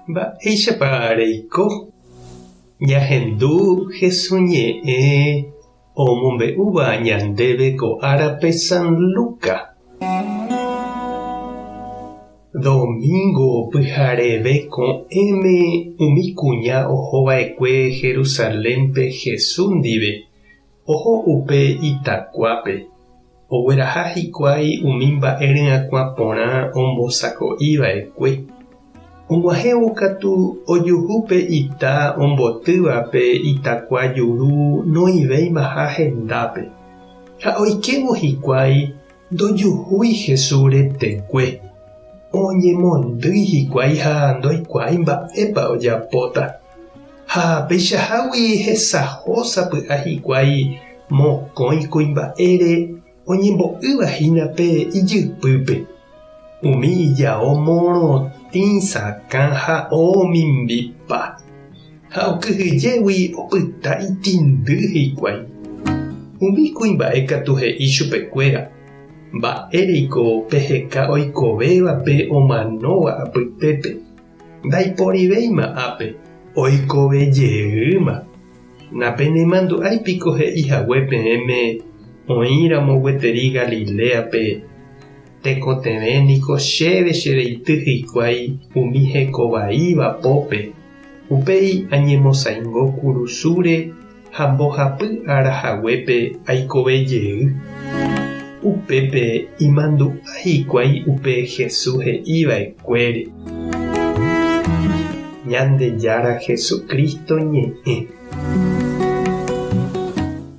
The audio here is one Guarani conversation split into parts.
Mba'éichapa reiko? Ñahendu Hesu ñe'ẽ omombe'úva ñandéve ko árape San Luca. Domingo pyhareve ko'ẽme umi kuña ohova'ekue Jerusalénpe Hesu ndive Oho upe itakuápe, ogueraha hikuái umi mba'e ryakuã porã ombosako'i va'ekue. Og̃uahẽvo katu ojuhu pe ita ombotýva pe itakua juru noĩvéimaha hendápe. Ha oikévo hikuái ndojuhúi Jesús retekue. Oñemondýi hikuái ha ndoikuaái mba'épa ojapóta. Ha peichahágui hesaho sapy'a hikuái mokõi kuimba'ére oñembo'ýva hína pe ijypýpe. Umi ijao morotĩ sakã ha omimbipa, ha okyhyjégui opyta itindy hikuái. Umi kuimba'e katu he'i chupekuéra, Mba'éreiko peheka oikovévape omanóva apytépe? Ndaiporivéima ápe, oikove jeýma. Napenemandu'ái piko he'i hague peẽme oĩ ramo gueteri Galiléape, Tekotevẽ niko chéve che reity hikuái umi heko vaíva pópe, upéi añemosaingo kurusúre ha mbohapy ára haguépe aikove jey. Upépe imandu'a hikuái upe Jesús he'i va'ekuére. Ñandejára Jesucristo ñe'ẽ.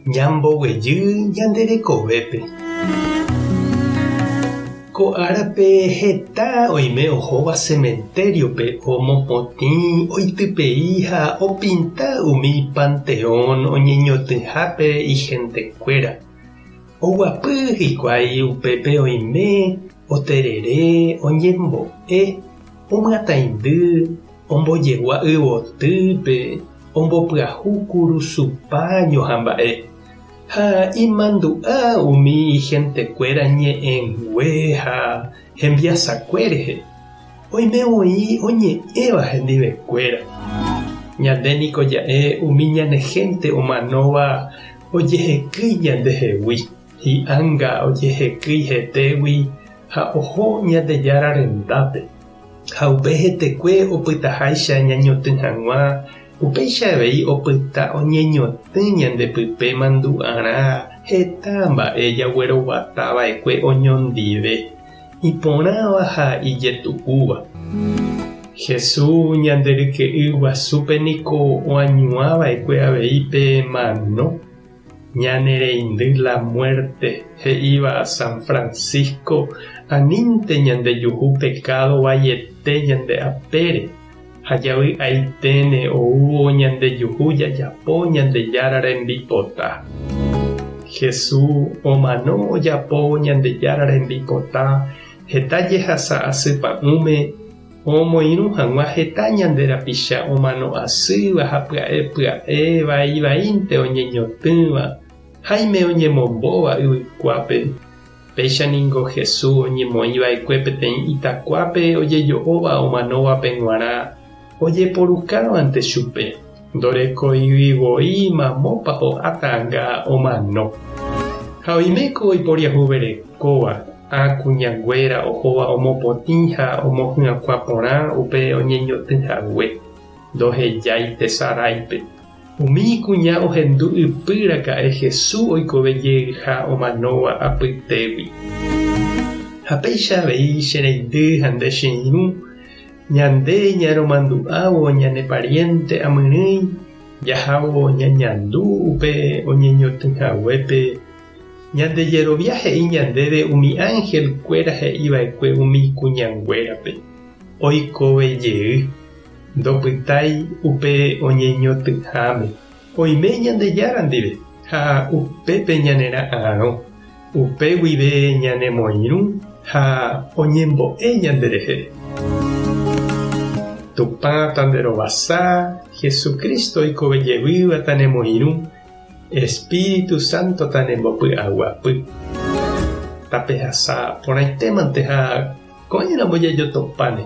Ñamboguejy ñande rekovépe. Ko árape heta oime ohóva cementerio-pe omopotĩ, oitypei ha opinta umi panteón oñeñotỹhápe ihentekuéra. Oguapy hikuái upépe oime oterere, oñembo'e, omyataindy, ombojegua yvotýpe, ombopyahu kurusu páño ha mba'e. Ha imandu'a umi ihentekuéra ñe'ẽngue ha hembiasakue rehe, oime voi oñe'ẽva hendivekuéra. Ñande niko ja'e umi ñane hénte omanóva ojehekýi ñandehegui, hi'ánga ojehekýi hetégui ha oho Ñandejára rendápe. Ha upe hetekue opytaháicha ñañotỹ hag̃ua Upéicha avei opyta oñeñotỹ ñande pype mandu'arã heta mba'e jagueroguata va'ekue oñondive, iporãva ha ijetu'úva. Jesús ñande ryke'y guasúpe niko oañuã va'ekue avei pe mano, ñane reindy la muerte, he'íva San Francisco, anínte ñandejuhu pecado vaiete ñande apére. Ha javy'aiténe oúvo ñandejuhu jajapo Ñandejára rembipota. Jesús omano ojapóvo Ñandejára rembipota heta jehasa asy pa'ũme omoirũ hag̃ua heta ñande rapicha omano asýva ha pya'e pya'e vai vaínte oñeñotỹva, háime oñemombóva yvykuápe. Péicha ningo Jesús oñemoĩ va'ekue peteĩ itakuápe ojejo'óva omanóvape g̃uarã ojeporukávante chupe, ndorekóigui voi mamópa ho'áta anga omano. Ha oiméko oiporiahuverekóva, ã kuñanguéra ohóva omopotĩ ha omohyakuã porã upe oñeñotỹ hague, ndohejái tesaráipe. Umi kuña ohendu ypy raka'e Jesús oikove jeyha omanóva apytégui. Ha péicha avei che reindy ha nde che irũ, ñande ñaromandu'ávo ñane pariénte amyrỹi jahávo ñañandu upe oñeñotỹ haguépe, ñande jerovia he'i ñandéve umi ánhel kuéra he'i va'ekue umi kuñanguérape, Oikove jey. Ndopytái upe oñeñotỹháme. Oime Ñandejára ndive ha upépe ñanera'arõ, upe guive ñanemoirũ ha oñembo'e ñanderehe. Tupã tanderovasa, Jesucristo oikove jevýva tanemoirũ, Espíritu Santo tanembopy'aguapy. Tapehasa porãitémante ha ko'ẽramo jajotopáne.